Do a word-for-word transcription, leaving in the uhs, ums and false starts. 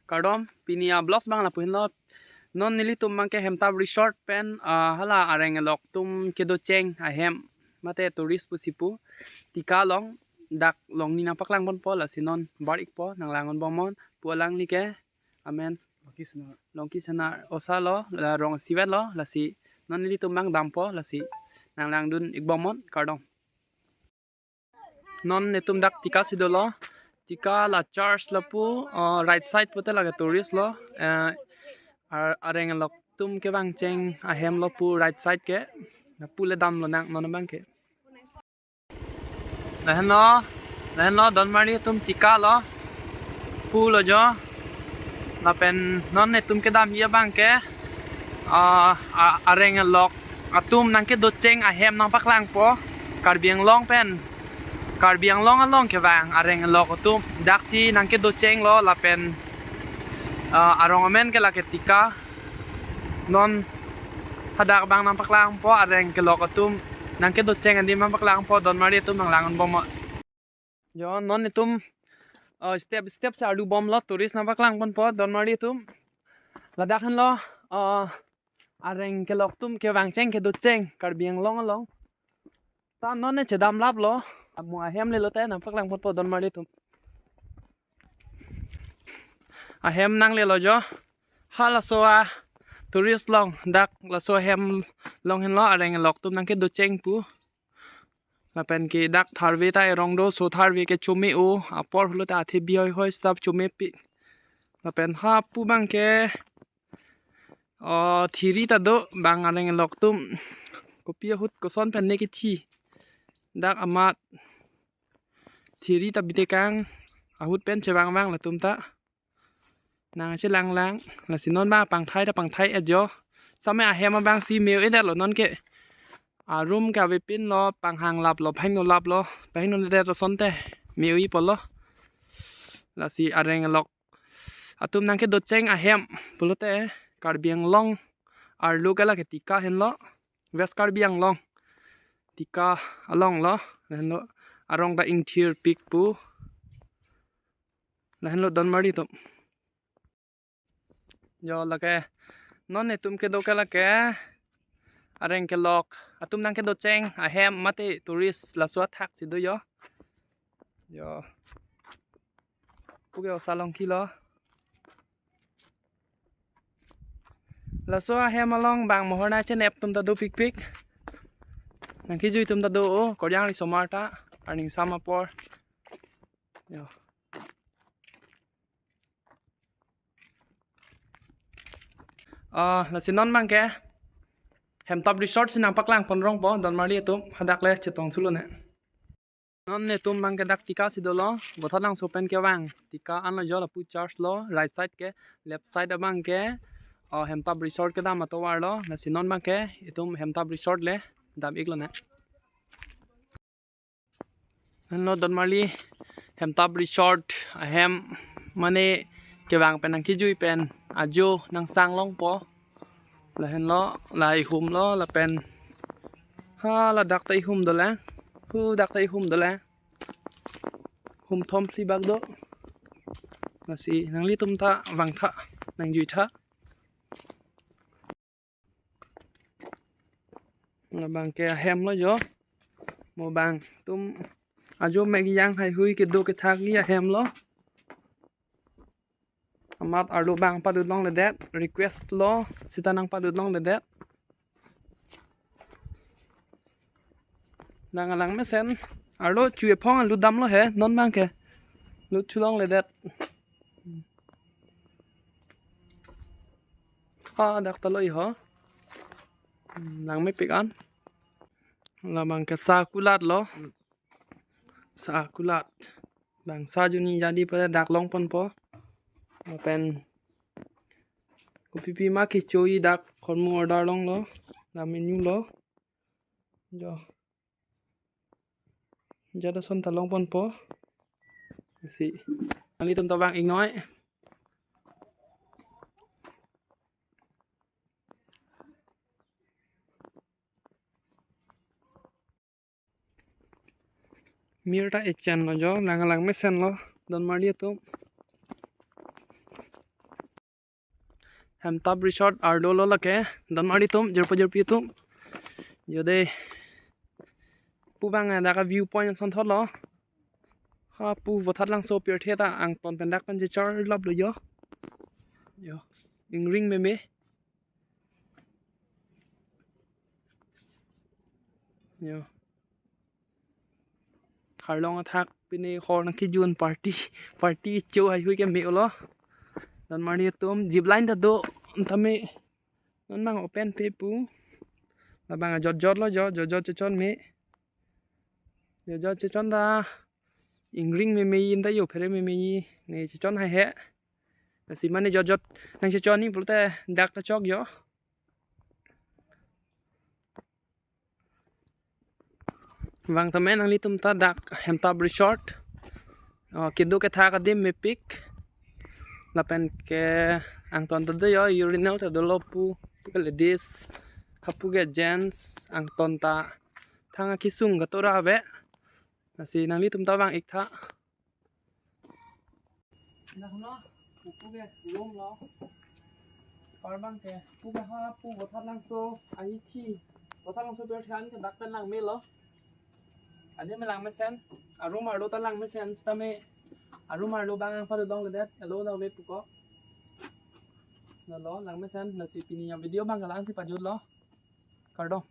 Kardom, pini a-vlogs abang lapu henlo. Non nelitum abangke Hemtap Resort pen, ah, hala areng alok atum kedocheng ahem mate tourist pusi pu Tika along dak longni nangpaklang ponpo, lasi non bar ikpo, nanglang-un bomnon. Pu alangli ke amen Longki Senar. Longki Senar Osa lo, la rong sivet lo, lasi non nelitum abang dampo, lasi nanglangdun ik bomnon, kardom. Non netum dak Tika si dolo. Tika la church lapu, uh, right side pute lake tourist lo. Uh, ar-, areng alok atum kevangcheng ahem lo pu right side ke. Lapu le damlonang non abangke. Lahenlo, lahenlo Donmarli atum Tika lo. Pulo jo. Lapen non netum kedamji abangke, ah, a-, areng alok atum nangkedocheng ahem nangpaklangpo. Karbi Anglong pen, Karbi Anglong along kevang areng alok atum daksi nangkedochenglo lapen, ah, arong amen ke lake Tika. Non hadak abang nangpaklangpo, areng kelok atum nangkedocheng adim nangpaklangpo, Donmarli atum nanglang-un bomnon. Jo, non netum, uh, step step si ardu bomlo, tourist nangpaklang ponpo, Donmarli atum. Ladak henlo, uh, areng kelok atum kevangcheng kedocheng Karbi Anglong along. Ta non ne chedam laplo. Mo ahem le lote nangpaklang ponpo, Donmarli atum. Ahem nanglelo jo. Halaso a-tourist along, dak laso ahem along henlo areng alok atum nangkedocheng pu. Lapen ke dak tharve ta erong do, so tharve ke chome-o, apor hulo ta athe bihoi hoi stap chomepik. Lapen hapu abangke, oh, thiri ta do, bang areng alok atum kopi ahut koson pen ne kethi. Dak amat thiri ta bitekang, ahut pen chevangvang latum ta. Nangchelanglang, lasi non abang pangthai ta pangthai-et jo. Same ahem abang si me-o-edetlo non ke. Arum ke avepinlo, panghang laplo, pahingno laplo, pahingno-edet asonte me-o-i pulo. Lasi areng alok atum nangkedocheng ahem pulote Karbi Anglong arlo ke lake Tika henlo, West Karbi Anglong, Tika along lo, lahenlo arong ta ingthirpik pu. Lahenlo Donmarli atum. Jo lake, non netum kedo ke lake areng kelok atum nangkedocheng ahem mate tourist laso athak si do jo. Jo. Puke Osa Longki lo. Laso ahem along bang mohor nangchenep atum ta dopikpik. Nangkejui atum ta do-o, Koreang risomar ta, arningsam apor. Jo. Ah, lasi non abangke Hemtap Resort si nangpaklang ponrongpo, Donmarli atum, hadak le chetong thulone. Non netum abangke dak Tika si dolo, Bothatlangso pen kevang Tika anlo jo, lapu church lo, right side ke, left side abangke, oh, Hemtap Resort kedam atovar lo, lasi non abangke itum Hemtap Resort le dam iklone. Lahenlo Donmarli Hemtap Resort ahem mane kevang pen nangkejui pen ajo nangsang longpo. Lahenlo, la ihum lo, lapen ha ladak ta ihum dolang. Hu dak ta ihum dolang. Hum thom phli bak do. Lasi nanglitum ta vangtha, nangjui tha. Labangke ahem lo jo. Mo bang atum ajo mek yang haihui kedo kethakji ahem lo. Amat arlo bang padut longledet, request lo, sita nangpadut longledet. Nanglang mesen, arlo chu ephong alut damlo he, non abangke lut chu longledet. Ha, dak ta lo iho. Hmm, langmepik an. Labangke sa kulat lo. Sa kulat. Bang sa juni jadi pada dak long ponpo. Lapen kopipi ma kechoi dak hormu order longlo. La menu lo. Jo. Jada son ta long ponpo. Si. Nanglitum ta vang iknoi. Mir ta echen lo jo, nanglang mesen lo, Donmarli atum. Hemtap Resort arlo lo lake. Donmari atum, jirpo jirpi atum. Jo dei. Pu abang dak a-view point asonthot lo. Ha pu Vothatlangso pirthe ta angton pen dak pen chechar lap lo jo. Jo. Ingring meme. Jo. Arlong athak pine hor nangkejun party, party cho haihui ke me lo. Donmari atum zip line ta do, tame non abang open pe pu. Labang jot jot lo jo, jot jot chechon me. Jot jot chechon ta ingring meme in ta jo, phere meme ne chechon haihe. Lasi mane jot jot nangchechon ni pulote dak ta chok jo. Vang tame nanglitum ta dak Hemtap Resort. Oh, kedo kethak adim mepik. Lapen ke angton ta do jo, urinal ta dolo pu, pu ke ladies, ha pu ke gents, angton ta thang akesung katora ave. Lasi nanglitum ta vang ik tha. Dak lo, pu ke room lo. Par abang ke, pu ke ha pu Vothatlangso ahithi. Vothatlangso pirthe an ke dak pen lang me lo. Adim me lang mesen, a-room arlo ta lang mesen, sitame a-room arlo abang angpha dodong ledet, elo ta ave pu ko. Lo lo, lang mesen, lasi pini a-video abang ke la-an si pajut lo. Kardom.